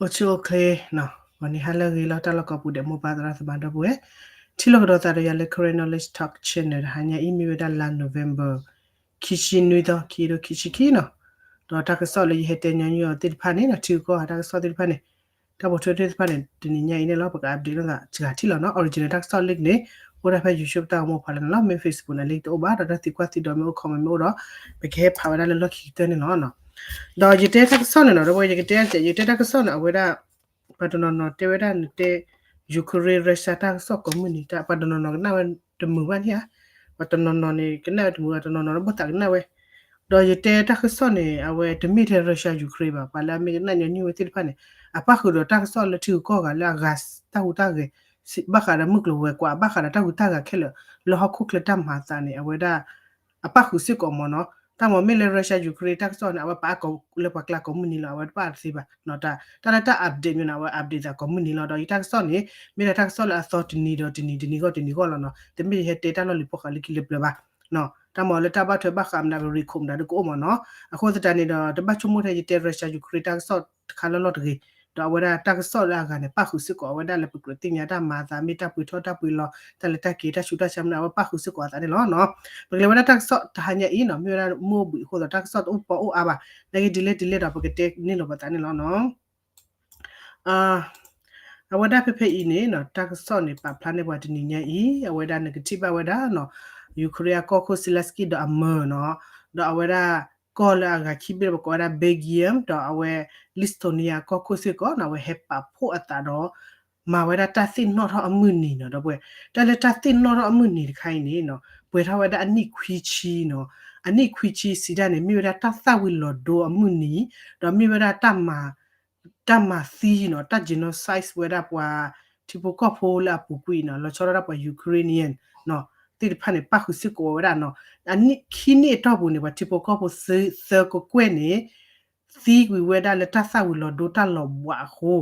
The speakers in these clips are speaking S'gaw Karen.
အိၣ်ဆူၣ်အိၣ်ချ့နီၤ, ဂီၤနံၤဟါလၢအဂ့ၤလီၤ တၢ်လီၢ်ကိးပူၤဒဲး မိၢ်ပၢ်သရၣ်သမါဒီပုၢ်ဝဲၢ်, ထံၣ်လိာ်ကဒီးသးဒီးယၤလၢ Karen Knowledge Talk Channel တဟါညါအံၤ မ့ၢ်ဝဲဒၣ်လါ November ခံဆံနွံသီ ခံကထိခံဆံခံနီၤ, ဒီးတၢ်ကစီၣ်လၢယဟဲတဲညီနုၢ်အီၤသ့ၣ်တဖၣ်န့ၣ်နီၤ ထံဂုၤကီၢ်ဂၤတၢ်ကစီၣ်သ့ၣ်တဖၣ်န့ၣ် တၢ်ပိာ်ထွဲသ့ၣ်တဖၣ်န့ၣ် တနံၤညါအံၤန့ၣ်လီၤ ပက update လိာ်သးစှၤထံၣ်လီၤနီၤ, original တၢ်ကစီၣ် link န့ၣ် အိၣ်ဒၣ်ဖဲ YouTube တၢ်ဂီၤမူဖးလၢ်န့ၣ်လီၤ, မ့ၢ် Facebook န့ၣ် link တအိၣ်ဘၣ်, ဒီးတၢ်သံကွၢ်သံဒိးမ့ၢ်အိၣ် comment မ့ၢ်အိၣ်ဒီး ပကဟဲဖးဝဲဒၣ်လၢလီၢ်ခံကတၢၢ်န့ၣ်လီၤနီၤ. ဒီးယတဲတၢ်ကစီၣ်န့ၣ်နီၤ ဒီပုၢ်ဝဲၢ် ယကတဲ ယတဲတၢ်ကစီၣ်န့ၣ် အဝဲဒၣ် ပှၤတနီၤနီၤတဲဝဲဒၣ်နတဲ Ukraine Russia တၢ်ကစီၣ်ကိးမုၢ်နံၤ ပှၤတနီၤနီၤကနၣ်ဝဲတမုာ်ဘၣ်န့ၣ်ဧါ, ပှၤတနီၤနီၤန့ၣ် ကနၣ်ဝဲတမုာ် တနီၤနီၤဒီးဘၣ်သးကနၣ်ဝဲ, ဒီးယတဲတၢ်ကစီၣ်န့ၣ် အဝဲတမ့ၢ်ထဲ Russia Ukraine ဘၣ်, ပှၤလၢအမ့ၢ်ကနၣ်ညီနုၢ်ဝဲသ့ၣ်တဖၣ်န့ၣ် အပၣ်ဃုာ်ဒီးတၢ်ကစီၣ်လၢထံဂုၤကီၢ်ဂၤလၢအဂၤတၢ်ဟူးတၢ်ဂဲၤ ဘၣ်ဃးဒီးမုၢ်ကျိၤဝဲၤကွာ် ဘၣ်ဃးဒီးတၢ်ဟူးတၢ်ဂဲၤခဲလၢာ် လၢဟီၣ်ခိၣ်ချၢတၢ်မၤအသးန့ၣ် အဝဲဒၣ် အပၣ်ဃုာ်စ့ၢ်ကီးမ့ၢ်နီၤ, တၢ်မ့ၢ်မ့ၢ်လၢ Russia Ukraine တၢ်ကစီၣ်န့ၣ် အဝဲပာ်အကိးလၢပှၤကျါကိးမုၢ်နံၤလီၤ အဝဲတပာ်တသ့ဘၣ်, တၢ်လၢတၢ် update မ့ၢ်နီၤ အဝဲ update သးကိးမုၢ်နံၤလီၤ, ဒီးယတၢ်ကစီၣ်န့ၣ် မ့ၢ်ဒၣ်တၢ်ကစီၣ်လၢအသီတနံၤဒီးတနံၤ တနံၤဂီၢ်တနံၤဂီၢ်လီၤနီၤ, တမ့ၢ်ယဟဲတဲတၢ်လီၢ်လံၤဖီဃးလၢခံလၢပျၢၤဘၣ် တၢ်မ့ၢ်လၢတၢ်ဘၣ်ထွဲဘၣ်ဃးမနုၤ ပရံးခိၣ်မနုၤဒုးကအိၣ်မ့ၢ်နီၤ, အဃိသတးန့ၣ်ဒီး တဘၣ်ဆိကမိၣ်ထဲယတဲ Russia Ukraine တၢ်ကစီၣ်တခါလၢလီၢ်တဂ့ၤ, ဒီးအဝဲဒၣ်တၢ်ကစီၣ်လၢအဂၤန့ၣ် ပၣ်ဃုာ်စ့ၢ်ကီးအဝဲဒၣ်လၢပကြၢးသ့ၣ်ညါတၢ်မၤအသး မ့ၢ်တၢ်ပှ့ၤထီၣ်တၢ်ပှ့ၤလီၤ တၢ်လၢတၢ်က့ၤတၢ်ဆူးတၢ်ဆါမနုၤ အဝဲပၣ်ဃုာ်စ့ၢ်ကီးအသးန့ၣ်လီၤနီၤ, ပကလဲၤဝဲဒၣ်တၢ်ကစီၣ်တဟါညါအံၤနီၤ မ့ၢ်ဝဲဒၣ်မိၢ်ဘှံးအဃိသတး တၢ်ကစီၣ်တအိၣ်ပီအိၣ်အါဘၣ်, နာ်က့ဒ်လဲၣ်ဒ်လဲၣ်ဒီး ပကတဲန့ၢ်လိာ်ပသးန့ၣ်လီၤနီၤ. အဝဲဒၣ်ဖဲဖဲအံၤန့ၣ်နီၤ တၢ်ကစီၣ်န့ၣ် ပာ်ဖျါန့ၢ်ပှၤတနံၤညါအံၤ အဝဲဒၣ်နကထံၣ်ဘၣ်ဝဲဒၣ်နီၤ Ukraine အကီၢ်ခိၣ် Zelensky ဒီးအမၢနီၤ, ဒီးအဝဲဒၣ်ကီၢ်လၢအဂၤခံဘ့ၣ်ဒီး ပကိးဝဲဒၣ် Belgium ဒီးအဝဲ Lithuania အကီၢ်ခိၣ်စ့ၢ်ကီးနီၤ အဝဲဟဲပာ်ဖှိၣ်အသးဒီး မၤဝဲဒၣ်တၢ်သ့ၣ်နီၣ်ထီၣ်အမုၢ်နံၤနီၤ ဒီပုၢ်ဝဲၢ်, တၢ်လၢတၢ်သ့ၣ်နီၣ်ထီၣ်အမုၢ်နံၤတခါအံၤန့ၣ်နီၤ ပှဲၤထီၣ်ဝဲဒၣ်အနံၣ်ခွံဆံနီၤ, အနံၣ်ခွံဆံစံးဒၣ်န့ၣ် မ့ၢ်ဝဲဒၣ်တၢ်သၣ်ဝံၤလီၤဒိအမုၢ်နံၤ, ဒီးမ့ၢ်ဝဲဒၣ် တၢ်မၤသံနီၤ တၢ် genocide ဝဲဒၣ်ပှၤထံဖိကီၢ်ဖိလၢအပူၤကွံာ်နီၤ လီၤဆီဒၣ်တၢ်ပှၤ Ukrainian နီၤ သ့ၣ်တဖၣ်န့ၣ် ပၣ်ဃုာ်စ့ၢ်ကီးဝဲဒၣ်နီၤ, အနံၣ်ခံနံၣ်အတီၢ်ပူၤန့ၣ် ပှၤထံဖိကီၢ်ဖိသၢကကွဲၢ်န့ၣ် သံကွံာ်ဝဲဒၣ်လၢတၢ်သၣ်ဝံၤလီၤဒိတၢ်လီၤဘှးအဃိ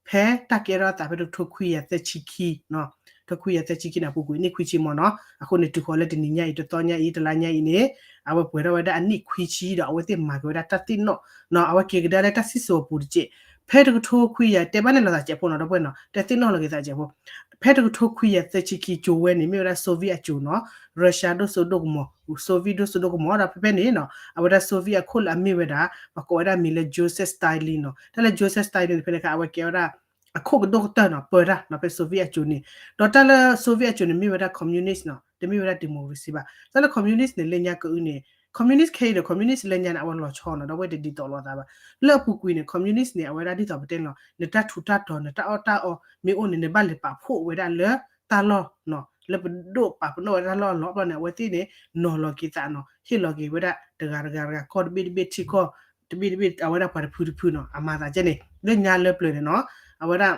ဖဲတၢ်ကဲထီၣ်အသးဖဲတကထိခွံကယၤသၢဆံခံ တကထိခွံကယၤသၢဆံခံန့ၣ် အပူၤကွံာ်နံၣ်ခွံဆံမ့ၢ်နီၤ, အဃိန့ၣ် တုၤဃီၤလၢတနံၤညါအံၤ တသီညါအံၤ တလါညါအံၤန့ၣ် အဝဲပှဲၤထီၣ်ဝဲဒၣ်အနံၣ်ခွံဆံဒီး အဝဲသ့ၣ်မၤက့ၤဝဲဒၣ်တၢ်သ့ၣ်နီၣ်နီၤ အဝဲက့ၤကဒါလၢတၢ်စံၣ်စိၤအပူၤတက့ၢ်, ဖဲတကထိခွံကယၤ တဲဘၣ်န့ၣ်လီၤသးစဲးဖိနီၤ ဒီပုၢ်ဝဲၢ်နီၤ တၢ်သ့ၣ်နီၣ်လီၤက့ၤသးစဲးဖိ ဖဲတကထိခွံကယၤသၢဆံခံကၠိဝဲန့ၣ် မ့ၢ်ဝဲဒၣ် Soviet အစိၤနီၤ, Russia ဒိၣ်စိဒိၣ်ကမီၤ, Soviet ဒိၣ်စိဒိၣ်ကမီၤဒီးဖဲဖဲန့ၣ်နီၤ အဝဲဒၣ် Soviet အခိၣ်လၢအမ့ၢ်ဝဲဒၣ် ပှၤကိးဝဲဒၣ်မံၤလၢ Joseph Stalin နီၤ, တၢ်လၢ Joseph Stalin န့ၣ် ဖဲန့ၣ်အခါ အဝဲကဲဝဲဒၣ် အခိၣ်ကဒိၣ်ကတၢၢ်နီၤ ပၢတၢ်နီၤ ဖဲ Soviet အစိၤန့ၣ်, ဒီးတၢ်လၢ Soviet အစိၤန့ၣ် မ့ၢ်ဝဲဒၣ် communist နီၤ, တမ့ၢ်ဝဲဒၣ် democracy ဘၣ်, တၢ်လၢ communist န့ၣ် လၢညါကအုန့ၣ် communist ခဲအံၤဒီး communist လၢညါန့ၣ် အဝဲလီၤဆီနီၤ ဒီးအဝဲတဒ်သိးလိာ်သးဘၣ်, လၢအပူၤကွံာ်န့ၣ် communist န့ၣ် အဝဲဒၣ်ဒ်သိးပတဲန့ၣ်လီၤ နတၢ်ထူးတၢ်တီၤ နတၢ်အီၣ်တၢ်အီမ့ၢ်အိၣ်န့ၣ် နဘၣ်လဲၤပာ်ဖှိၣ်ဝဲဒၣ်လၢတၢ်လီၢ်နီၤ, လၢပဒိၣ်ပာ်ပနီၣ်ဝဲတၢ်လီၢ်အလီၢ်ဘျီန့ၣ် အဝဲသ့ၣ်န့ၣ် နီၤလီၤက့ၤသးနီၤ ဟ့ၣ်လီၤက့ၤဝဲဒၣ်တဂၤတဂၤတဂၤ ကီၢ်တဘ့ၣ်တဘ့ၣ်ထံကီၢ်တဘ့ၣ်တဘ့ၣ် အဝဲဒၣ်ပှၤတဖုတဖုနီၤ အမၤသးကဲန့ၣ် လၢညါလၢပျၢၤန့ၣ်နီၤ, အဝဲဒၣ်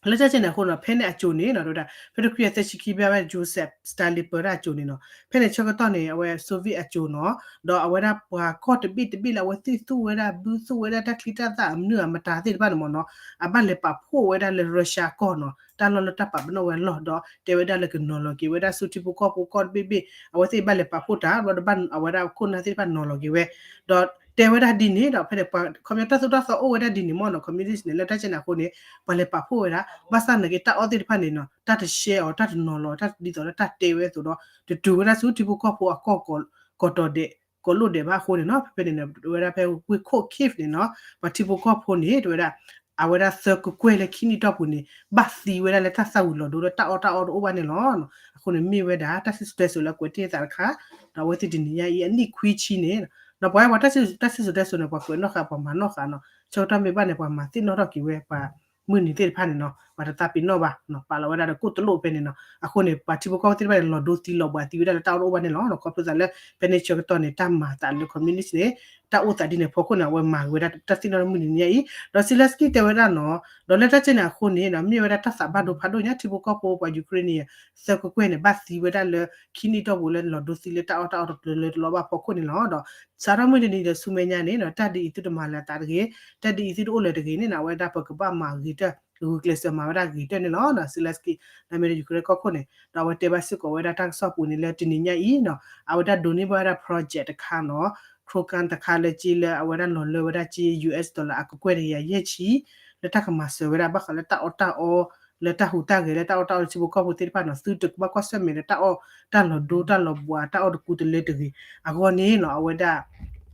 လၢတၢ်ကဲန့ၣ်အဃိနီၤ ဖဲန့ၣ်အစိၤန့ၣ်နီၤ ဒီးဖဲတခွံကယၤသၢဆံခံဘျီဝဲ Joseph Stalin ပၢတၢ်အစိၤန့ၣ်နီၤ ဖဲန့ၣ်ဆၢကတီၢ်န့ၣ် အဝဲ Soviet အစိၤနီၤ, ဒီးအဝဲဒၣ်ပှၤကီၢ်တဘ့ၣ်တဘ့ၣ်လၢအဝဲသ့ၣ်သူၣ်ဝဲဒၣ်ဘု သူၣ်ဝဲဒၣ်တၢ်ချံတၢ်သၣ်အမနုၤအမတၤသ့ၣ်တဖၣ်န့ၣ်မ့ၢ်နီၤ အဘၣ်လဲၤပာ်ဖှိၣ်ဝဲဒၣ်လၢ Russia ကီၢ်နီၤ တၢ်လီၢ်လၢတၢ်ပာ်ပနီၣ်ဝဲအလီၢ် ဒီးတဲဝဲဒၣ်လၢကနီၤလီၤက့ၤဝဲဒၣ်ဆူထံဖိကီၢ်ဖိကီၢ်တဘ့ၣ်ဘ့ၣ် အဝဲသ့ၣ်ဘၣ်လဲၤပာ်ဖှိၣ်တၢ် ဘျီဒီးဘၣ်အဝဲဒၣ်ခိၣ်နၢ်သ့ၣ်တဖၣ်နီၤလီၤက့ၤဝဲ, ဒီးတဲဝဲဒၣ်ဒ်န့ၣ်ဒီး ဖဲန့ၣ် ခီပညီတၢ်သိၣ်တၢ်သီအိၣ်ဝဲဒၣ်ဒ်န့ၣ်မ့ၢ်နီၤ communist န့ၣ် လၢတၢ်ကဲန့ၣ်အဃိန့ၣ် ပှၤလဲၤပာ်ဖှိၣ်ဝဲဒၣ် ဘၣ်ဆၣ်နာ်က့တၢ်အီၣ်သ့ၣ်တဖၣ်န့ၣ်နီၤ တၢ်တရှဲအီၤ တၢ်တနီၤလီၤ တၢ်ဒ်သိးလၢတၢ်တဲဝဲအသိးဒီး တတုၤဝဲဒၣ်ဆူထံဖိကီၢ်ဖိအကီၢ် ကီၢ်တီၤဒဲး ကီၢ်လိၣ်ဒဲးဘၣ်အဃိန့ၣ်နီၤ ဖဲဖဲန့ၣ် ဝဲဒၣ်ဖဲဝ့ၢ်ခိၣ် Kyiv န့ၣ်နီၤ ပှၤထံဖိကီၢ်ဖိန့ၣ် တဝဲဒၣ် အဝဲဒၣ်သၢကကွဲၢ်လၢခံနံၣ်တီၢ်ပူၤန့ၣ် ဘၣ်သံဝဲဒၣ်လၢတၢ်သၣ်ဝံၤလီၤဒိလၢတၢ်အီၣ်တၢ်အီတအိၣ်ဘၣ်န့ၣ်လီၤ. အဃိန့ၣ်မ့ၢ်ဝဲဒၣ် တၢ်စံၣ်စိၤတဲစိၤလၢအကွဲးတ့ၢ်သးတခါ ဒီးအဝဲသ့ၣ်တနံၤညါအံၤအနံၣ်ခွံဆံန့ၣ် ဒီးပှၤဝဲပှၤတၢ်စံၣ်စိၤတဲစိၤန့ၣ် ပှၤကွဲးနီၣ်ဃာ် ပှၤမၤနီၣ်ဃာ်နီၤ ဆၢကတီၢ်မ့ၢ်ဘၣ်န့ၣ် ပှၤမၤသ့ၣ်နီၣ်ထီၣ်က့ၤဝဲပှၤ မုၢ်နံၤသ့ၣ်တဖၣ်န့ၣ်နီၤ ပှၤတသးပ့ၤနီၣ်ဘၣ် ပာ်လီၤဝဲဒၣ်ဒီးကိၣ်တလိၣ်ဖဲန့ၣ်နီၤ အဃိန့ၣ် ပှၤထံဖိကီၢ်ဖိသ့ၣ်တဖၣ်န့ၣ် လီၤဒိသံလီၤဘှးသံဝဲဒၣ်လၢတၢ်အီၣ်တအိၣ်ဘၣ်န့ၣ်လီၤ. ခီဖျိသးလၢ ဖဲန့ၣ်ဆၢကတီၢ်န့ၣ် တၢ်မၤသးလၢ communist န့ၣ် တၢ်အိၣ်သးဒ်န့ၣ်ဖီခိၣ်န့ၣ် အဝဲမၤက့ၤဝဲဒၣ်တၢ်သ့ၣ်နီၣ်မုၢ်နံၤညါအံၤ ဒီး Zelensky တဲဝဲဒၣ်နီၤ ဒီးလၢတၢ်ကဲန့ၣ်အဃိန့ၣ်နီၤ မ့ၢ်ဝဲဒၣ်တၢ်သးဘၣ်ဒိဖးဒိၣ်ညါ ထံဖိကီၢ်ဖိပှၤ Ukraine န့ၣ် သၢကကွဲၢ်န့ၣ် ဘၣ်သံဝဲဒၣ်လၢခံနံၣ်တီၢ်ပူၤလၢလီၤဒိသံလၢတၢ်အီၣ်တၢ်အီတလၢတလီဘၣ်ဖီခိၣ်န့ၣ်လီၤ. ဒီးစးထီၣ်မုၢ်တနံၤဒီးဆူမဲာ်ညါန့ၣ်နီၤ တၢ်ဒ်အံၤသုတမၤလၢၤအသးတဂ့ၤ တၢ်ဒ်အံၤသုတအိၣ်လၢၤတဂ့ၤန့ၣ်နီၤ အဝဲဒၣ်ပကဘၣ်မၤဂ့ၤတၢ် ဂုာ်ကျဲးစၢးမၤဝဲဒၣ်ဂ့ၤတၢ်န့ၣ်လီၤ. Zelensky လၢအမ့ၢ်ဒၣ် Ukraine ကီၢ်ခိၣ်န့ၣ် ဒီးအဝဲတဲဘၣ်စ့ၢ်ကီးဝဲဒၣ်တၢ်ကစီၣ်ပူၤန့ၣ်လၢတနံၤညါအံၤနီၤ အဝဲဒၣ်ဒိးန့ၢ်ဘၣ်ဝဲဒၣ် project တခါနီၤ ခရိကၣ်တခါလၢက့လၢအဝဲဒၣ်လီၤလၢဝဲဒၣ်က့ US dollar အကကွဲၢ်တကယၤယဲၢ်ဆံ လၢတၢ်ကမၤစၢၤဝဲဒၣ် ဘၣ်ဃးလၢတၢ်အီၣ်တၢ်အီ လၢတၢ်ဟူးတၢ်ဂဲၤ လၢတၢ်အီၣ်တၢ်အီလၢထံဖိကီၢ်ဖိသ့ၣ်တဖၣ်နီၤ သုတကဘၣ်ကွၢ်ဆၢၣ်မဲာ်လၢတၢ်အီၣ်တၢ်လီၤဒိတၢ်လီၤဘှါ တၢ်အီၣ်တကူတလၢတဂ့ၤအဂီၢ်န့ၣ်နီၤ အဝဲဒၣ်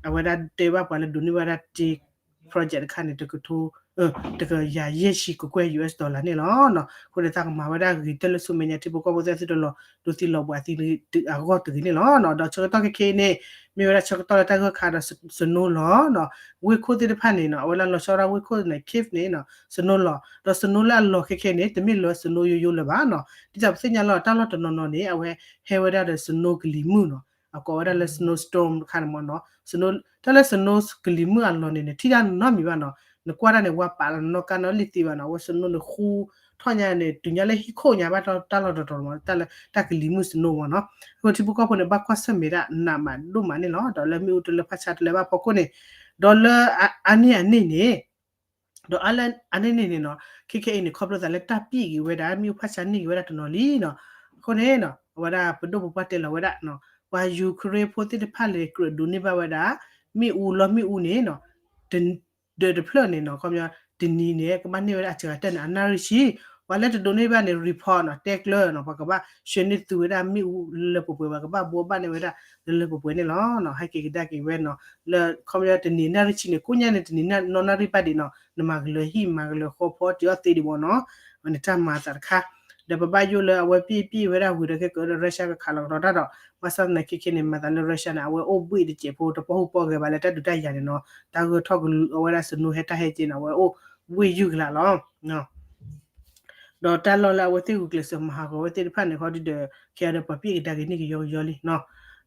အဝဲဒၣ်တဲဘၣ်ပှၤလၢဒိးန့ၢ်ဘၣ်ဝဲဒၣ်တ့ project တခါန့ၣ် တကထိ တကယၤယဲၢ်ဆံကကွဲၢ် US dollar န့ၣ်လီၤ. အဃိန့ၣ် တၢ်ကမၤဝဲဒၣ်ဂ့ၤတၢၢ်လၢဆူမဲာ်ညါထံဖိကီၢ်ဖိသ့ၣ်သုတလီၤဒိသံလီၤဘှါသံအဂီၢ်တဂ့ၤန့ၣ်လီၤ. ဒီးဆၢကတီၢ်ခဲခဲအံၤန့ၣ် မ့ၢ်ဝဲဒၣ်ဆၢကတီၢ်လၢတၢ်ဂၢၢ်ခါဒီး snow လီၤ ဝ့ၢ်ခိၣ်သ့ၣ်တဖၣ်န့ၣ်နီၤ အဝဲဒၣ်လီၤဆီဒၣ်ဝ့ၢ်ခိၣ်န့ၣ် Kyiv န့ၣ်နီၤ snow လီၤ ဒီး snow လၢအလီၤခဲခဲန့ၣ် တမ့ၢ်လၢ snow ယိယိလၢၤဘၣ်နီၤ ဒ်သိးပသ့ၣ်ညါလီၤ တၢ်လီၢ်တနီၤနီၤန့ၣ် အဝဲဟဲဝဲဒၣ်ဒီး snow ကလံၤမုၢ်နီၤ အကိးဝဲဒၣ်လၢ snowstorm တခါန့ၣ်မ့ၢ်နီၤ တၢ်လၢ snow ကလံၤမုၢ်အလီၤန့ၣ် နထံၣ်တၢ်နီတမံၤဘၣ်နီၤ နကွၢ်တၢ်န့ၣ် ဝါပာ်လီၤနနီၢ်ကါနီၤလံသ့ဘၣ်နီၤ အဝဲ snow န့ၣ်ဃူထီၣ်ညါန့ၣ် တုၤညါလၢဟံၣ်ခိၣ်ညါဘၣ်တၢ်လီၢ်တတီၤမ့ၢ် တၢ်လၢတၢ်ကလံၤမုၢ် snow မ့ၢ်နီၤ အဃိထံဖိကီၢ်ဖိန့ၣ် ဘၣ်ကွၢ်ဆၢၣ်မဲာ်ဒၣ်နးမးဒိၣ်မးန့ၣ်လီၤ ဒီးလၢမ့ၣ်အူတလၢဖးဆါတလၢဘၣ်ဖီခိၣ်န့ၣ် ဒီးလၢအါန့ၢ်အန့ၣ်န့ၣ် ဒီးအါန့ၢ်န့ၣ်န့ၣ်နီၤ ခဲခဲအံၤန့ၣ် ခီဖျိသးလၢတၢ်ပံၣ်က့ၤဝဲဒၣ် မ့ၣ်အူဖးဆါန့ၢ်က့ၤဝဲဒၣ်တနီၤလံနီၤ အဃိန့ၣ်နီၤ အဝဲဒၣ်ပဒိၣ်ပပှၢ်တဲလီၤဝဲဒၣ် ပှၤ Ukraine ဖိသ့ၣ်တဖၣ်လဲၤ ကြၢးဒိးန့ၢ်ဘၣ်ဝဲဒၣ် မ့ၣ်အူလီၢ်မ့ၣ်အူန့ၣ်နီၤ ဒီးတဖျၢၣ်န့ၣ်နီၤ ခီပညီ တနံၤန့ၣ် ကဘၣ်န့ၢ်ဝဲဒၣ်အစှၤတၢၢ်န့ၣ် အနၣ်ရံၣ်ဆံ ပှၤလၢတဒိးန့ၢ်ဘၣ်န့ၣ် report နီၤ တဲကျၢၤနီၤ ပှၤကဘၣ်ဆှၢန့ၢ်သုဝဲဒၣ်မ့ၣ်အူလၢလၢပှဲၤပှဲၤ ပှၤကဘၣ်ဘှီဘၣ်န့ၢ်ဝဲဒၣ်လၢလၢပှဲၤပှဲၤန့ၣ်လီၤ. ဟဲက့ၤကဒါက့ၤဝဲနီၤ လၢခီပညီတနံၤနၣ်ရံၣ်ဆံန့ၣ် ကိးညါန့ၣ် တနံၤနီၢ်နၣ်ရံၣ်ဘၣ်ဒံးနီၤ နမၤကလၢၤဟံၣ်မၤကလၢၤဃီဖီတ့ၢ်အီၣ်သ့ဒံးဘၣ်နီၤ အဝဲန့ၣ်တၢ်မၤအသးတခါ ဒီးပဘၣ်ယိၣ်လၢအဝဲပံၣ်ပံၣ်ဝဲဒၣ်ဝံၤဒီးခဲကဒီး Russia ကခးလီၤကဒီးတၢ်ဒီး ဘၣ်ဆၣ်သနာ်က့ခဲခဲန့ၣ် မၤသးလၢ Russia န့ၣ် အဝဲအိၣ်ဘှံးတစဲးဖိ တပီၢ်ဟူးပီၢ်ဂဲၤဘၣ်လၢတၢ်ဒုးတၢ်ယၤန့ၣ်နီၤ တၢ်ဂၢၢ်ထီၣ်ကလူးအဝဲဒၣ် snow ဟဲတၢ်ဟဲက့ၤန့ၣ် အဝဲအိၣ်ဘှံးယုၢ်ကလာ်လီၤ ဒီးတၢ်လီၢ်လၢအဝဲသ့ၣ်ဂုာ်ကျဲးစၢးမၤဟးဂီၤဝဲသ့ၣ်တဖၣ်န့ၣ် ခီဒုဒီး ခဲအံၤဒီးပှၤပံၣ်ကဒါက့ၤန့ၢ်ကယီကယီလံနီၤ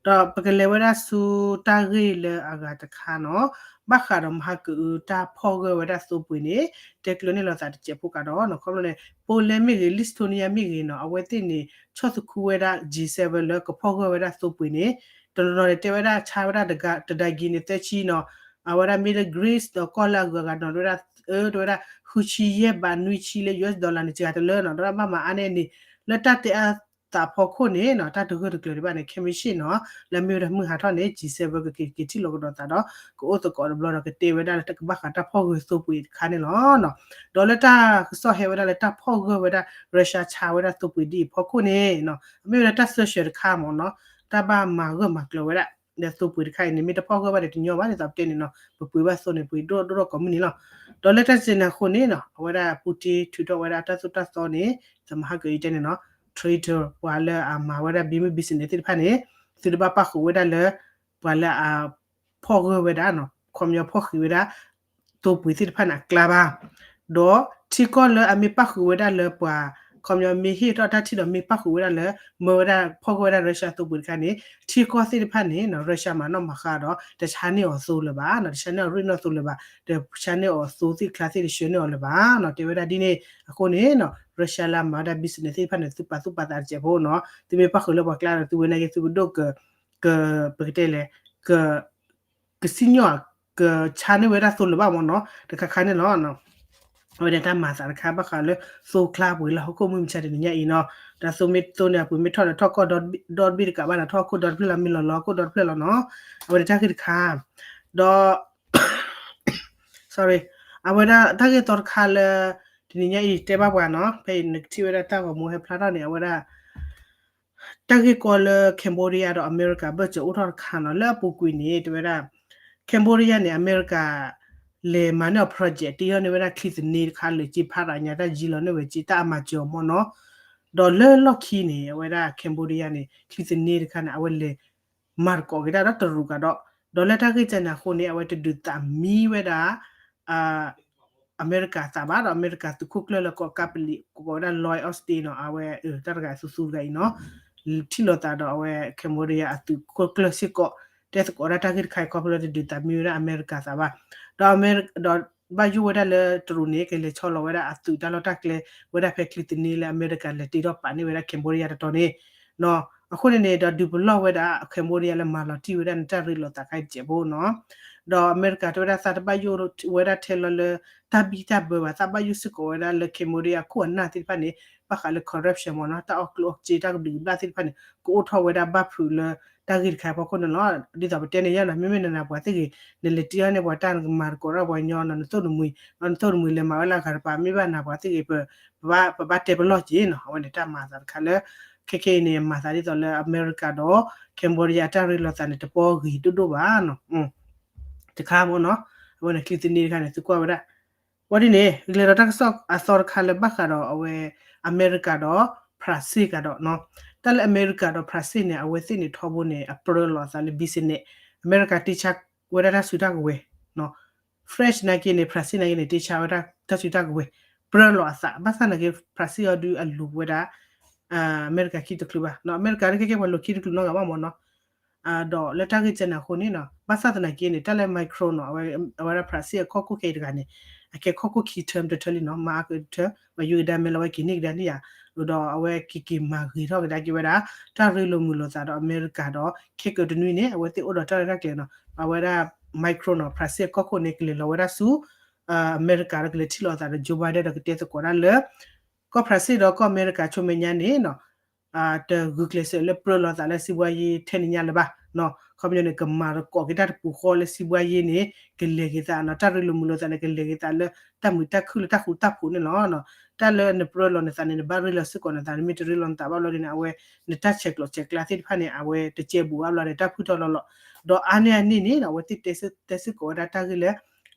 ဒီးပကလဲၤဝဲဒၣ်ဆူတၢ်ဂ့ၢ်လၢအဂၤတခါနီၤ ဘၣ်ဃးဒီးမဟါကအုးတၢ်ဖီၣ်ဂၢၢ်ဝဲဒၣ်သိပှ့ၤန့ၣ် တဲကျၢၤန့ၢ်လိာ်သးတစဲးဖိကဒီးနီၤ ခီဖျိန့ၣ် Poland မ့ၢ်ဂ့ၤ Lithuania မ့ၢ်ဂ့ၤနီၤ အဝဲသ့ၣ်န့ၣ် ဆီၣ်သခူဝဲဒၣ် G seven လၢကဖီၣ်ဂၢၢ်ဝဲဒၣ်သိပှ့ၤန့ၣ် တနီၤနီၤန့ၣ် တဲဝဲဒၣ်ဆါဝဲဒၣ်တဒါက့ၤန့ၣ် သၢဆံနီၤ အဝဲဒၣ်မ့ၢ်လၢ Greece ဒီးကီၢ်လၢအဂုၤအဂၤနီၤ တဲဝဲဒၣ် အၢ တဲဝဲဒၣ် ဃုဆံယဲၢ်ဘးနွံဆံလၢ US dollar န့ၣ် စှၤတလၢနီၤ တဲဝဲဒၣ်ဘၣ်မၤအါန့ၢ်န့ၣ် လၢတၢ်တဲအါသးဖီခိၣ်န့ၣ်နီၤ တၢ်တဂၢၢ်တကျၢၤဒံးဘၣ်န့ၣ် ခဲမုၢ်ဆ့ၣ်နီၤ လၢမ့ၢ်ဝဲဒၣ်မုၢ်ဟးထီၣ်န့ၣ် G seven ကက့ၤက့ၤထံၣ်လိာ်ကဒီးသးဒီး ကအိၣ်သကိးတဘျီဒီးကတဲဝဲဒၣ်လၢတၢ်ကဘၣ်ဃးတၢ်ဖီၣ်ဂၢၢ်သိပှ့ၤတခါန့ၣ်လီၤ. ဒီးလၢတၢ်ကစီၣ်ဟဲဝဲဒၣ်လၢတၢ်ဖီၣ်ဂၢၢ်ဝဲဒၣ် Russia ဆါဝဲဒၣ်သိပှ့ၤဒ်အံၤဖီခိၣ်န့ၣ် အမ့ၢ်ဝဲဒၣ်တၢ်စၢၢ်ဆၢတခါမ့ၢ်နီၤ တၢ်ဘၣ်မၤဂၢၢ်မၤကျၢၤဝဲဒၣ် ဒီးသိပှ့ၤတခါအံၤန့ၣ် မ့ၢ်တဖီၣ်ဂၢၢ်ဘၣ်ဒီးတညီဘၣ်န့ၣ် သးပတဲန့ၣ်နီၤ ပပှ့ၤဘၣ်သိန့ၣ် ပှ့ၤဒိၣ်ဒိၣ်ထီၣ်ကိးမုၢ်နံၤလီၤ. ဒီးလၢတၢ်စဲန့ၣ်အဃိန့ၣ်နီၤ အဝဲဒၣ် Putin ထုးထီၣ်ဝဲဒၣ်တၢ်သိၣ်တၢ်သီန့ၣ် သမဟါကအံၤတဲန့ၣ်နီၤ traitor ပှၤလၢအမၤဝဲဒၣ် business သ့ၣ်တဖၣ်န့ၣ် သုတဘၣ်ပၣ်ဃုာ်ဝဲဒၣ်လၢ ပှၤလၢအဖီၣ်ဂၢၢ်ဝဲဒၣ်နီၤ ခီပညီဖီၣ်ဃံးဝဲဒၣ် သိပှ့ၤသ့ၣ်တဖၣ်န့ၣ်အကျါဘၣ် ဒီးထံကီၢ်လၢအမ့ၢ်ပၣ်ဃုာ်ဝဲဒၣ်လၢပှၤ ခီပညီမ့ၢ်ဟ့ၣ်ထီၣ်တၢ်ထံၣ်ဒီးမ့ၢ်ပၣ်ဃုာ်ဝဲဒၣ်လၢ မၢဝဲဒၣ်ဖီၣ်ဂၢၢ်ဝဲဒၣ် Russia သိပှ့ၤတခါန့ၣ် ထံကီၢ်သ့ၣ်တဖၣ်န့ၣ်နီၤ Russia မၤနီၣ်မၤဃါဒီး တဆါန့ၢ်အီၤသိလၢၤဘၣ်နီၤ တဆါန့ၢ်အီၤရ့ၣ်နီၣ်သိလၢၤဘၣ် တဆါန့ၢ်အီၤသိသ့ၣ်ချါသ့ၣ်တဆှၢန့ၢ်အီၤလၢၤဘၣ်နီၤ တဲဝဲဒၣ်ဒ်န့ၣ် အဃိန့ၣ်နီၤ Russia လၢအမၤဝဲဒၣ် business သ့ၣ်တဖၣ်န့ၣ် သုပာ်သူၣ်ပာ်သးတစဲးဖိနီၤ သုမ့ၢ်ပၣ်ဃုာ်လၢပှၤကျါဒီး သုဝဲနာ်က့သုပဒိၣ်က က ပကတဲလဲၣ် က ကစံၣ်ညီၣ် ကဆါန့ၢ်ဝဲဒၣ်သိလၢၤဘၣ်မ့ၢ်နီၤ တခါခါန့ၣ်လီၤ. အဝဲဒၣ်တၢ်မၤသးတခါ ဘၣ်ဃးလၢသိချါပှ့ၤလၢဟီၣ်ခိၣ်မုၢ်မဆါတနံၤညါအံၤနီၤ တၢ်သိမ့ၢ်သိန့ၣ် အပှ့ၤမ့ၢ်ထီၣ်ဒီးထီၣ်ကီၢ်ဒီဘ့ၣ်တကးဘၣ်နီၤ ထီၣ်ဟီၣ်ခိၣ်ဒီတဖျၢၣ်လီၤ မ့ၢ်လီၤလီၤဟီၣ်ခိၣ်ဒီတဖျၢၣ်လီၤနီၤ အဝဲဒၣ်တၢ်ဂ့ၢ်တခါ ဒီး sorry အဝဲဒၣ်တၢ်ဂ့ၢ်သီတခါလၢ တနံၤညါအံၤတဲဘၣ်ပှၤနီၤ ဖဲအံၤနကထံၣ်ဝဲဒၣ်တၢ်ဂီၤမူဟဲဖျါထီၣ်န့ၣ် အဝဲဒၣ် တၢ်ဂ့ၢ်ကီလၢ Cambodia ဒီးအမဲရကၤ ဘၢၣ်စၢၤအိၣ်ထီၣ်တခါနီၤ လၢအပူၤကွံာ်န့ၣ် တဲဝဲဒၣ် Cambodia န့ၣ် အမဲရကၤ လဲၤမၤန့ၢ်အီၤ project တ့ထီၣ်န့ၢ်ဝဲဒၣ်ချံသန့တခါ လၢက့ဖးရၤညါတၢ်ယံၤလီၤန့ၢ်ဝဲက့ တၢ်အမၤစၢၤအီၤမ့ၢ်နီၤ ဒီးလၢလီၢ်ခံန့ၣ် အဝဲဒၣ် Cambodia န့ၣ် ချံသန့တခါန့ၣ် အဝဲလဲၤမၤသကိးက့ၤဒၣ်ဒီးတရူးကဒီး ဒီးလၢတၢ်ဂ့ၢ်ကန့ၣ်အဃိန့ၣ် အဝဲတဒုးသးမံဝဲဒၣ် အမဲရကၤသးဘၣ်ဒီး အမဲရကၤသုးခိၣ်ကျၢၢ်လၢကီၢ်ကးပလံး ကိးဝဲဒၣ် Lloyd Austin နီၤ အဝဲ တၢ်တဂၤသုသူတဂၤအံၤနီၤ ထံၣ်လိာ်သးဒီးအဝဲ Cambodia အသုးခိၣ်ကျၢၢ်စ့ၢ်ကီး တဲသကိးဒၣ်တၢ်ဂ့ၢ်တခါအံၤ ခီဖျိလၢတဒုးသးမံဝဲဒၣ်အမဲရကၤသးဘၣ် ဒီးအမဲ ဒီးဘၣ်ယိၣ်ဝဲဒၣ်လၢတရူးန့ၣ် ကလဲၤဆီလီၤဝဲဒၣ်အသုးတၢ်လီၢ်တၢ်ကျဲ ဝဲဒၣ်ဖဲချံသန့လၢအမဲရကၤလဲၤတ့ထီၣ်ပာ်န့ၢ်ဝဲဒၣ် Cambodia တတီၤန့ၣ် အဃိန့ၣ်န့ၣ်ဒီးဒုးပလီၢ်ဝဲဒၣ် Cambodia လၢမၤလီၤတံၢ်ဝဲဒၣ်နတၢ်ရ့လိာ်သးခါအံၤတစဲးဖိနီၤ ဒီးအမဲရကၤတဲဝဲဒၣ်သးတဘၣ်ယိၣ်ဝဲဒၣ်ထဲလီၤလၢ တၢ်ဘံၣ်တၢ်ဘၢဘၣ် သးဘၣ်ယိၣ်စ့ၢ်ကီးဝဲဒၣ်လၢ Cambodia အခိၣ်အနၢ်သ့ၣ်တဖၣ်န့ၣ် ဘၣ်ဃးလၢ corruption မ့ၢ်နီၤ တၢ်အီၣ်ကျိၣ်အီၣ်စ့ တၢ်ကဘျံးကဘျၣ်သ့ၣ်တဖၣ်န့ၣ် ကအိၣ်ထီၣ်ဝဲဒၣ်ဘၣ်ဖုးလၢ တၢ်ဂ့ၢ်တခါအဖီခိၣ်န့ၣ်လီၤ. ဒ်သိးပတဲန့ၣ်ယါနီၤ မ့မ့ၢ်နနာ်ပှၤသ့ၣ်ဂ့ၤ နလဲၤတ့အီၤန့ၢ်ပှၤတၢ်နကမၤသကိးတၢ်ပှၤကညီနီၤ နသိၣ်နမှံၤ နသိၣ်နမှံၤလဲၤမၤဝဲလၢအဂၤတပၤ မ့ၢ်ဘၣ်နာ်ပှၤသ့ၣ်ဂ့ၤ ပဘၣ်တဲပလီၢ်က့ၤနီၤ အဝဲန့ၣ်တၢ်မၤသးတခါလၢ ခဲခဲအံၤန့ၣ် မၤသးဒ်သိးလၢအမဲရကၤဒီး Cambodia အတၢ်ရ့လိာ်သးန့ၣ် တပီဂ့ၤဒိၣ်ဒိၣ်ဘၣ်နီၤ တခါမ့ၢ်နီၤ အဝဲန့ၣ်ချံသနံတခါန့ၣ် သုကွၢ်ဝဲဒၣ် ဝဲဒ်န့ၣ် ကလဲၤဒီးတၢ်ကစီၣ်အသီတခါလၢဘၣ်ဃးဒီးအဝဲ အမဲရကၤဒီး ဖြၣ်စ့ၣ်ကဒီးနီၤ တၢ်လၢအမဲရကၤဒီးဖြၣ်စ့ၣ်န့ၣ် အဝဲသ့ၣ်န့ၣ်ထီဘိန့ၣ် အပြၢလိာ်အသးလၢ business အမဲရကၤတ့ဆါဝဲဒၣ်တၢ်စုတၢ်ကဝဲၤနီၤ French နာ်က့န့ၣ် ဖြၣ်စ့ၣ်နာ်က့န့ၣ် တ့ဆါဝဲဒၣ်တၢ်စုတၢ်ကဝဲၤ ပြၢလိာ်အသး ဘၣ်ဆၣ်နာ်က့ ဖြၣ်စ့ၣ်အီၤဒုးအလိၤဝဲဒၣ် အမဲရကၤခံတချုးဘၣ်နီၤ အမဲရကၤဒ်ခဲကဲပှၤလိၤခံတချုးနီတဂၤဘၣ်မ့ၢ်နီၤ ဒီးလၢတၢ်ဂ့ၢ်ကဲန့ၣ်အဃိန့ၣ်နီၤ ဘၣ်ဆၣ်သနာ်က့န့ၣ် တၢ်လၢ Macron နီၤ အဝဲဒၣ်ဖြၣ်စ့ၣ်အကီၢ်ခိၣ်ခဲအံၤတဂၤန့ၣ် အကဲကီၢ်ခိၣ်ခံ term တထၢလံနီၤ မၤအါကတၢၢ် မၤယိကဒါမဲလီၤဝဲက့ၤန့ၢ်ကဒါန့ၣ်ယါ ဒီးအဝဲက့ၤက့ၤမၤဂ့ၤထီၣ်ကဒါက့ၤဝဲဒၣ် တၢ်ရ့လိာ်မုာ်လိာ်သးဒီးအမဲရကၤဒီး ခဲကတနွံန့ၣ် အဝဲသ့ၣ်အိၣ်ဒီးတၢ်ရဲၣ်တၢ်ကျဲၤနီၤ အဝဲဒၣ် Macron နီၤ ဖြၣ်စ့ၣ်အကီၢ်ခိၣ်န့ၣ် ကလဲၤလီၤဝဲဒၣ်ဆူ အမဲရကၤဒီးကလဲၤထံၣ်လိာ်အသးဒီး Joe Biden ဒီးကတဲသကိးဒၣ်လၢ ကီၢ်ဖြၣ်စ့ၣ်ဒီးကီၢ်အမဲရကၤဆိမဲာ်ညါန့ၣ်နီၤ တဂုာ်ကျဲးစၢးလၢပြၢလိာ်သးလၢစံးဘှါယ့ထဲန့ၣ်ညါလၢၤဘၣ်နီၤ ခီပညီန့ၣ် ကမၤသကိးက့ၤတၢ်တပူၤဃီလၢစံးဘှါယ့န့ၣ် ကလဲၤက့ၤသးနီၤ တၢ်ရ့လိာ်မုာ်လိာ်သးန့ၣ် ကလဲၤက့ၤသးလၢတၢ်မုာ်တၢ်ခုၣ်လၢတၢ်ဃူတၢ်ဖိးန့ၣ်လီၤ. တၢ်လၢနပြၢလိာ်နသးန့ၣ် နဘၣ်ရ့လိာ်စ့ၢ်ကီးနသး နမ့ၢ်တရ့လိာ်နသးဘၣ်ဘျီဒ်န့ၣ် အဝဲ နတၢ်ဆဲးကျိးဆဲးကျၢသ့ၣ်တဖၣ်န့ၣ် အဝဲတကဲဘူးအါဘျီန့ၣ် တၢ်ဖုၣ်ထီၣ်လီၤလီၤ ဒီးအါန့ၢ်အန့ၣ်န့ၣ်နီၤ အဝဲသ့ၣ်တဲစ့ၢ်ကီးဝဲဒၣ်တၢ်ဂ့ၢ်လၢ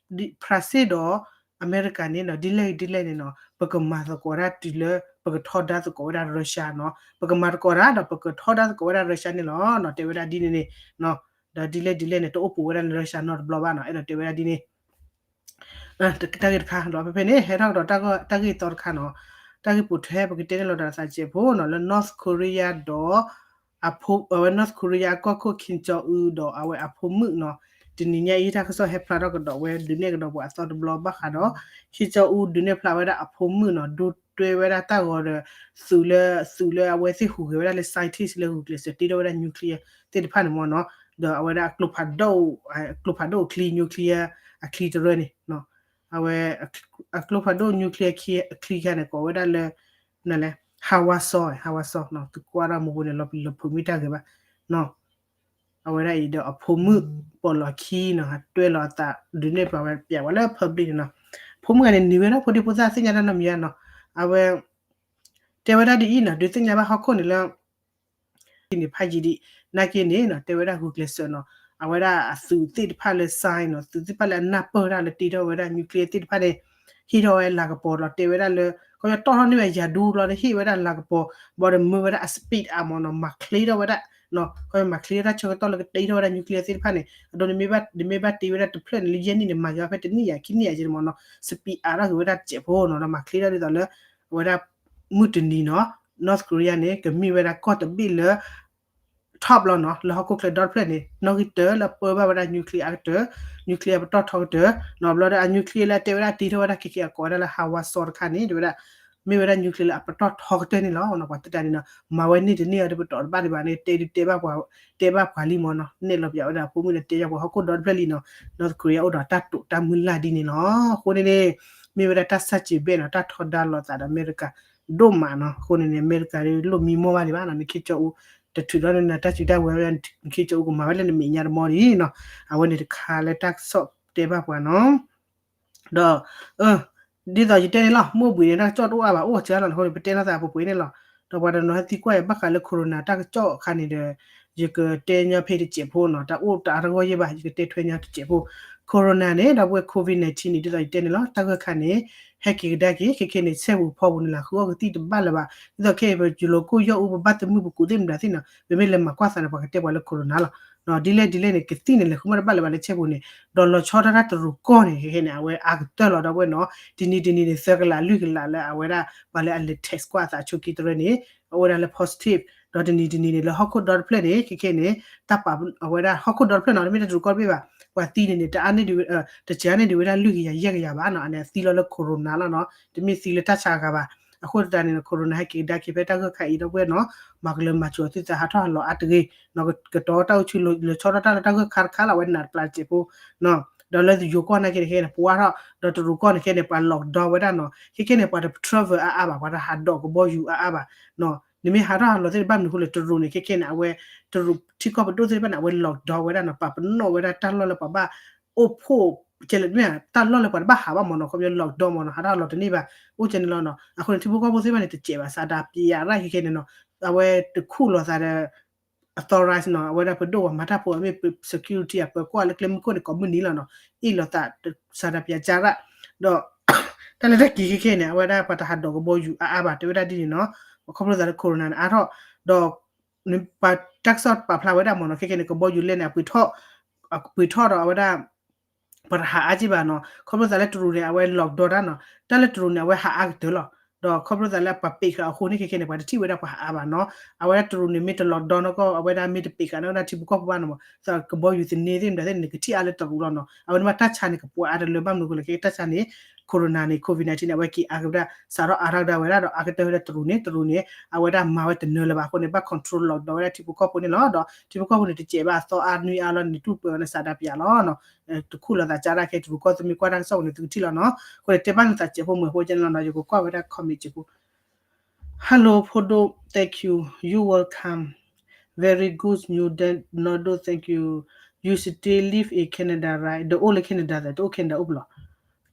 ဖြၣ်စ့ၣ်ဒီး အမဲရကၤန့ၣ်နီၤ ဒ်လဲၣ်ဂ့ၤဒ်လဲၣ်န့ၣ်နီၤ ပကမၤသကိးတၢ်တုၤလၢ ပကထီဒါသကိးဝဲဒၣ် Russia နီၤ ပကမၤသကိးတၢ်ဒီးပကထီဒါသကိးဝဲဒၣ် Russia န့ၣ်လီၤနီၤ တဲဝဲဒၣ်ဒ်န့ၣ်န့ၣ် ဒီးဒ်လဲၣ်ဒ်လဲၣ်န့ၣ် တအိၣ်ပူၤဝဲဒၣ်လၢ Russia နီတဘျီဘၣ်နီၤ အဲၣ်ဒိးတဲဝဲဒၣ်ဒ်န့ၣ် တၢ်ဂ့ၢ်တခါဒီးဖဲဖဲန့ၣ် ဟဲထီၣ်ကဒီးတၢ်ဂ့ၢ်သီတခါနီၤ တၢ်ဂ့ၢ်ပိာ်ထွဲပကတဲန့ၣ်လီၤတၢ်သးစဲးဖိနီၤ လၢ North Korea ဒီး အဖိ အဝဲ North Korea အကီၢ်ခိၣ် Kim Jong Un ဒီးအဝဲအဖိမုၣ်နီၤ တနံၤညါအံၤတၢ်ကစီၣ်ဟဲဖျါထီၣ်ကဒီးဝဲဒုးနဲၣ်ကဒီးပှၤအသီတဘျီဘၣ်ဃးဒီး Kim Jong Un ဒုးနဲၣ်ဖျါဝဲဒၣ်အဖိမုၣ်နီၤ ဒိတွဲဝဲဒၣ်တၢ်ဂီၤဒီး သုးလၢ သုးလၢအဝဲသ့ၣ်ဟူးဂဲၤဝဲဒၣ်လၢ scientist လၢဂုာ်ကျဲးစၢးတ့ထီၣ်ဝဲဒၣ် nuclear သ့ၣ်တဖၣ်န့ၣ်မ့ၢ်နီၤ ဒီးအဝဲဒၣ်အကျိဖးဒိၣ် ကျိဖးဒိၣ်အချံ nuclear အချံတရၢန့ၣ် အဝဲ အကျိဖးဒိၣ် nuclear အချံခါန့ၣ် ကိးဝဲဒၣ်လၢ နလဲၣ် Hwasong Hwasong နီၤ သုကွၢ်ဒၣ်မူပူၤန့ၣ် လီၤပျံၤလီၤဖုးမ့ၢ်တၢ်ဂ့ၤဘၣ် အဝဲဒၣ်အံၤဒီးအဖိမုၣ် ပိာ်လီၤခံနီၤ တွဲလီၤအသး ဒုးနဲၣ်ပျးဝဲပျးဝဲလၢ public န့ၣ်နီၤ ဖိမုၣ်ဂၤန့ၣ် နံၤဝဲဒၣ်ဖိဒံဖိသၣ်သ့ၣ်ညါတၢ်နီတမံၤဧါနီၤ အဝဲ တဲဝဲဒၣ်ဒ်အံၤနီၤ ဒုးသ့ၣ်ညါဘၣ်ဟီၣ်ခိၣ်န့ၣ်လၢ န့ၣ်ဖးယံာ်ဒံး နာ်က့န့ၣ်နီၤ တဲဝဲဒၣ်ဂုာ်ကျဲးစၢးနီၤ အဝဲဒၣ်အသုးသ့ၣ်တဖၣ်လၢ science နီၤ သုးသ့ၣ်တဖၣ်လၢအနၢ်ပၢၢ်တၢ်လၢတ့ထီၣ်ဝဲဒၣ် nuclear သ့ၣ်တဖၣ်န့ၣ် ဟ့ၣ်ထီၣ်ဝဲလၤကပီၤဒီးတဲဝဲဒၣ်လၢ ခီဖျိတီၢ်ထီၣ်န့ၢ်ဝဲယၤဒူဘျီဒီးဟ့ၣ်ဝဲဒၣ်လၤကပီၤ ဘၣ်ဒီးမၢဝဲဒၣ်အ speed အါမးနီၤ မၤချ့ထီၣ်ဝဲဒၣ် ခီဖျိမၤချ့ထီၣ်တၢ်ဆၢကတီၢ်လၢကတ့ထီၣ်ဝဲဒၣ် nuclear သ့ၣ်တဖၣ်န့ၣ် အဒိ နမ့ၢ်ဘၣ်တ့ဝဲဒၣ်တဖျၢၣ်န့ၣ် လၢယဲၢ်နံၣ်န့ၣ် မၤက့ၤဘၣ်ဖဲတနံၣ်ယၤခံနံၣ်ယၤက့မးနီၤ speed အါထီၣ်က့ၤဝဲဒၣ်တစဲးဖိနီၤ ဒီးမၤချ့ထီၣ်ဒ်သိးလၢ အဝဲဒၣ် မုၢ်တနံၤနီၤ North Korea န့ၣ် ကမ့ၢ်ဝဲဒၣ်ကီၢ်တဘ့ၣ်လၢ top လီၤနီၤ လၢဟီၣ်ခိၣ်ချၢဒီတဖျၢၣ်န့ၣ် နီၣ်ဂံၢ်တၢလၢပၢဘၣ်ဝဲဒၣ် nuclear အကတၢၢ် nuclear ပတီၢ်ထီကတၢၢ် နီၤ ဘျီဒီးအ nuclear လၢတဲဝဲဒၣ်တ့ထီၣ်ဝဲဒၣ်ခဲက့အကိးဝဲဒၣ်လၢ Hwasong တခါန့ၣ် တဲဝဲဒၣ် မ့ၢ်ဝဲဒၣ် nuclear လၢအပတီၢ်ထီကတၢၢ်န့ၣ်လီၤ. ပှၤသတးန့ၣ်နီၤ မၤဝဲန့ၢ်တန့ၢ်အီၤဒီးပတီၢ်တဘၣ်ဒံးဘၣ်န့ၣ် တဲဒုးတဲဘၣ်ပှၤ တဲဘၣ်ပှၤလံမးနီၤ နဲၣ်လီၤပၠးဝဲဒၣ်အဖိမုၣ်ဒီးတဲဘၣ်ပှၤဟီၣ်ခိၣ်ဒီတဖျၢၣ်လံနီၤ North Korea အိၣ်ဒီးတၢ်တိာ်တၢ်မုၢ်လၢ်ဒ်န့ၣ်လီၤ. အဃိန့ၣ်န့ၣ် မ့ၢ်ဝဲဒၣ်တၢ်ဆၢစံးဘ့ၣ်နီၤ တၢ်ထီဒါလိာ်သးဒီးအမဲရကၤ ဒိၣ်မးနီၤ အဃိန့ၣ်န့ၣ် အမဲရကၤဒ်လိၣ်မံမီၢ်ဘၣ်ဒံးဘၣ်နီၤ နခ့ကၠီအူ တထုးထီၣ်န့ၢ်နၤတၢ်စုတၢ်ဝဲၤ နခ့ကၠီအူကမၤဝဲလၢနမဲာ်ညါတမီၢ်ဒံးနီၤ အဝဲန့ၣ်တခါလၢတၢ်ကစီၣ်တဲဘၣ်ပှၤနီၤ ဒီး ဒ်သိးယတဲန့ၣ်လီၤ မ့ၢ်ဘှံးန့ၣ် တၢ်ကစီၣ်တအိၣ်အါဘၣ် အိၣ်စှၤလီၤန့ၣ်အဃိန့ၣ် ပတဲနီၢ်သးပှဲၤပှဲၤန့ၣ်လီၤ. ဒီးပှၤတနီၤဟဲသံကွၢ်ယၤဘၣ်ဃးလၢ corona တၢ်ကစီၣ်အခါန့ၣ်ဒီး ယကတဲညီဖဲတစဲးဖိနီၤ တၢ်အိၣ်တၢ်အါတဂီၢ်ယဲၢ်ဘၣ် ယကတဲထွဲညီတစဲးဖိ corona န့ၣ် ဒီပုၢ်ဝဲၢ် COVID nineteen န့ၣ် ဒ်သိးယတဲန့ၣ်လီၤ တၢ်ဂၢၢ်ခါန့ၣ် ဟဲက့ၤကဒါက့ၤ ခဲခဲန့ၣ် ဆဲၣ်ပူၤဖီပူၤန့ၣ် လၢဃုအီၣ်ကသံၣ်တဘၣ်လၢၤဘၣ် ဒ်သိးခဲအံၤ ပယိၤလိာ်ကိၢ်ယီၣ်အူ ပဘၣ်သမုၣ်ပကူးသ့ၣ်မတၤသ့ၣ်နီၤ ပမ့ၢ်လဲၤမၤကွၢ်သးန့ၣ် ပှၤကတဲပှၤလၢ corona လီၤ ဒ်လဲၣ်ဒ်လဲၣ်န့ၣ် ကသံၣ်န့ၣ် လဲၤဃုမီၢ်တဘၣ်လၢၤဘၣ်လၢဆဲၣ်ပူၤန့ၣ် ဒီးလီၤဆီဒၣ်တၢ်တရူးကီၢ်န့ၣ် ခဲခဲန့ၣ် အဝဲအါကတၢၢ်လီၤ ဒီပုၢ်ဝဲၢ်နီၤ တနံၤတနံၤန့ၣ် သၢကလးလွံၢ်ကလးလၢအဝဲဒၣ် ပှၤလၢအလဲၤ test ကွၢ်အသးဆိက့တရၢန့ၣ် အအိၣ်ဝဲဒၣ်လၢ positive ဒီးတနံၤတနံၤန့ၣ် လၢဟီၣ်ခိၣ်ဒီတဖျၢၣ်န့ၣ် ခဲခဲန့ၣ် တၢ်ပာ်အဝဲဒၣ်ဟီၣ်ခိၣ်ဒီတဖျၢၣ်နီၤ တမ့ၢ်တၢ်တရူးကီၢ်တဘ့ၣ်ဘၣ် ပှၤသံန့ၣ်န့ၣ် တအါန့ၢ်ဒံးဝဲ တစှၤန့ၢ်ဒံးဝဲဒၣ်လွံၢ်ကယၤယဲၢ်ကယၤဘၣ်နီၤ အန့ၣ်အသံလီၤလၢ corona လီၤနီၤ တမ့ၢ်သံလၢတၢ်ဆါဂၤဘၣ် အဃိသတးန့ၣ် corona ဟဲက့ၤကဒါက့ၤဖဲတၢ်ဂၢၢ်ခါအံၤ ဒီပုၢ်ဝဲၢ်နီၤ မၤကလၢၤမၤစိၤသုသးဟးထီၣ်ဟးလီၤအါတဂ့ၤ နီၤ ကတီၤတၢ်အိၣ်ဆူၣ်လီၤဆီဒၣ်တၢ်လၢတၢ်ဂၢၢ်ခါတခါလီၤ အဝဲနးတပျၢ်တစဲးဖိ ဒီးလၢယိၤကီၢ်နာ်က့န့ၣ်ခဲန့ၣ် ပှၤထီၣ် ဒီးတရူးကီၢ်န့ၣ်ခဲန့ၣ် ပှၤ lockdown ဝဲဒၣ်နီၤ ခဲခဲန့ၣ် ပှၤတ travel အါအါဘၣ် ပှၤတဟးဒိးကဘီယူၤအါအါဘၣ်နီၤ နမ့ၢ်ဟးထီၣ်ဟးလီၤသ့ၣ်တဖၣ်မနုၤအဃိလဲၣ် တရူးန့ၣ် ခဲခဲန့ၣ် အဝဲ တရူးထံကီၢ်ပဒိၣ်သ့ၣ်တဖၣ်န့ၣ် အဝဲ lockdown ဝဲဒၣ်နီၤ ပာ်ပနီၣ်ဝဲဒၣ်တၢ်လီၢ်လၢပှၤဘၣ်အိၣ်ဖှိၣ် ကဲလဲၣ်မ့ၢ် တၢ်လီၢ်လၢပှၤတဘၣ်ဟးဘၣ်မ့ၢ်နီၤ ခီဖျိ lockdown မ့ၢ်နီၤ ဟးထီၣ်ဟးလီၤတန့ၢ်ဘၣ် အိၣ်ကဲန့ၣ်လီၤနီၤ အဃိန့ၣ် ထံဖိကီၢ်ဖိသ့ၣ်တဖၣ်န့ၣ် တစဲးဘၣ် ဆန္ဒပြရ ခဲခဲန့ၣ်နီၤ အဝဲတခူၣ်လိာ်သးဒီး authorize နီၤ အဝဲဒၣ်ပဒိၣ်ပှၤမၤတၢ်ဖိအမ့ၢ် security အပၢၤကွၢ်လၢကျဲမုၢ်ခိၣ်န့ၣ် ကိးမုၢ်နံၤလီၤနီၤ အ့ၣ်လိာ်သး ဆန္ဒပြကြရ ဒီး တၢ်လၢတၢ်က့ၤခဲခဲန့ၣ် အဝဲဒၣ်ပှၤတဟးဒိးကဘီယူၤအါအါဘၣ် တဲဝဲဒၣ်ဒ်န့ၣ်နီၤ ခီဖျိသးလၢ corona န့ၣ်အါထီၣ် ဒီး ပှၤတၢ်ကစီၣ်ပာ်ဖျါဝဲဒၣ်မ့ၢ်နီၤ ခဲခဲန့ၣ် ကဘီယူၤလဲၣ်န့ၣ် အပှ့ၤထီၣ် အပှ့ၤထီၣ်ဒီးအဝဲဒၣ် ပှၤတဟးအါက့ဘၣ်နီၤ ခီဖျိသးလၢတရူးန့ၣ် အဝဲ lockdown တၢ်နီၤ တၢ်လၢတရူးန့ၣ် အဝဲဟးအါကတၢၢ်လီၤ ဒီးခီဖျိသးလၢပှၤပ့းဃာ်အဃိန့ၣ် ခဲခဲန့ၣ် ပှၤတထံၣ်ဝဲဒၣ်ပှၤဟးအါဘၣ်နီၤ အဝဲဒၣ်တရူးန့ၣ် မ့ၢ်တ lockdown နီၢ်ကီၢ် အဝဲဒၣ်မ့ၢ်တပ့းဃာ်နီၢ်ကီၢ် ထံဖိကီၢ်ဖိဘၣ်နီၤ သးကဘီယူၤသန့သ့ၣ်မတၤသ့ၣ်န့ၣ် နကထံၣ်အါလၢတရူးလီၤနီၤ အဝဲန့ၣ်ဘၣ်တၢ်ဆါန့ၣ် ကပှဲၤအါတလၢဘၣ်မနုၤအဃိလဲၣ် ခဲတၢ်ဆါန့ၣ် corona န့ၣ် covid nineteen န့ၣ် အဝဲက့ၤအါက့ၤဝဲဒၣ် စးထီၣ်အါထီၣ်ကဒါဝဲဒၣ်ဒီး အါကတၢၢ်ဝဲဒၣ်တရူးန့ၣ် တရူးန့ၣ် အဝဲဒၣ်မၤဝဲတနၢၤလၢၤဘၣ်အဃိန့ၣ် ဘၣ် control လီၤဒီးဝဲဒၣ်ထံဖိကီၢ်ဖိန့ၣ်လီၤ ဒီးထံဖိကီၢ်ဖိန့ၣ် တစဲးဘၣ်အသီအါနွံအါလီၤန့ၣ် တူၢ်ပှဲၤဝဲန့ၣ် ဆန္ဒပြလီၤ တခူၣ်လိာ်သးကဒါခဲ တရူးကီၢ်သူမ့ၢ်ကွၢ်တၢ်ကစီၣ်ဝဲန့ၣ် သုကထံၣ်လီၤနီၤ အဃိန့ၣ် တဲဘၣ်နသးစဲးဖိမုာ်ဖိကဲန့ၣ်လီၤနီၤ ယကကွၢ်ဝဲဒၣ် comment စဲးဖိ Hello ဖိဒိၣ် thank you you welcome very good news ဒဲနီၢ်ဒိၣ် thank you you still live in Canada right ဒီးအိၣ်လၢ Canada သး တအိၣ် Canada အိၣ်ပလီၢ်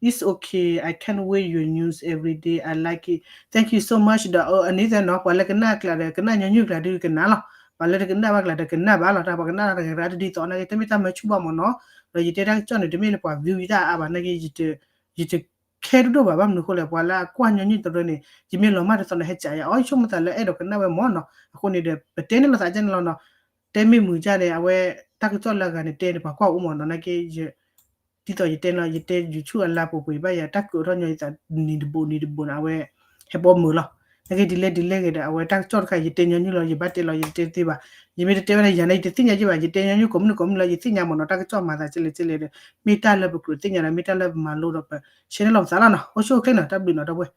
It's okay I can't wait your news every day I like it thank you so much ဒီးအန့ၣ်သးနီၤ ပှၤလၢကနၣ်ကျါဒီး ကနၣ်ညီနုၢ်ကျါဒီးကနၣ်လီၤ ပှၤလၢတကနၣ်ဘၣ်ကျါဒီးကနၣ်ဘၣ်လီၤ တၢ်ပှၤကနၣ်တဂၤတဒ်သိးနာ်က့ တမ့ၢ်တၢ်မၢဆူၣ်ဘၣ်မ့ၢ်နီၤ ဒီးယတဲတၢ်ကစီၣ်န့ၣ် တမ့ၢ်လၢပှၤ view ယတၢ်အါဘၣ်နာ်က့ ယတ care ဒိၣ်ဒိၣ်ဘၣ် ဘၣ်မနုၤအဃိလဲၣ် ပှၤလၢအကွၢ်ညီနုၢ်တရၢန့ၣ် ယမ့ၢ်လီၤမၢ်တသီန့ၣ် ဟဲကးယၤ အီ ယဆိကမိၣ်သးလၢအဲၣ်ဒိးကနၣ်ဝဲမ့ၢ်နီၤ အဃိန့ၣ်ဒီး ပတဲန့ၣ်လိာ်သးကဲန့ၣ်လီၤနီၤ တဲမ့ၢ်မုာ်ကၢ်န့ၣ် အဝဲ တၢ်ကစီၣ်လၢအဂၤန့ၣ်တဲန့ၣ် ပှၤကွၢ်အိၣ်မ့ၢ်နီၤ နာ်က့ ဒ်သိးယတဲလီၤ ယတဲ YouTube အလါပူၤပူၤ ယဘၣ်ယၤတၢ်ကုးထီၣ်ညီယသးနံၤတဘိနံၤတဘိန့ၣ် အဝဲ ဟဲပိာ်မုာ်လီၤ နာ်က့ဒ်လဲၣ်ဒ်လဲၣ်ဂ့ၤဒီး အဝဲတၢ်ကစီၣ်တခါ ယတဲညီနုၢ်လီၤ ယဘၣ်တဲလီၤ ယတဲသ့ဘၣ် ယမ့ၢ်တတဲဝဲဒၣ်ယၤန့ၣ် ယတသ့ၣ်ညါယဘၣ် ယတဲညီနုၢ်ကိးမုၢ်နံၤကိးမုၢ်လၢ ယသ့ၣ်ညါမ့ၢ်နီၤ တၢ်ကစီၣ်မၤသးကဲလဲၣ်ကဲလဲၣ်ဒီး မ့ၢ်တၢ်လၢပကြၢးသ့ၣ်ညါဒီး မ့ၢ်တၢ်လၢပမၤလိဒီး ပshareန့ၣ်လိာ်ပသးလီၤနီၤ အိၣ်ဆူၣ်အိၣ်ချ့နီၤ တၢ်ဘျုးနီၤ ဒီပုၢ်ဝဲၢ်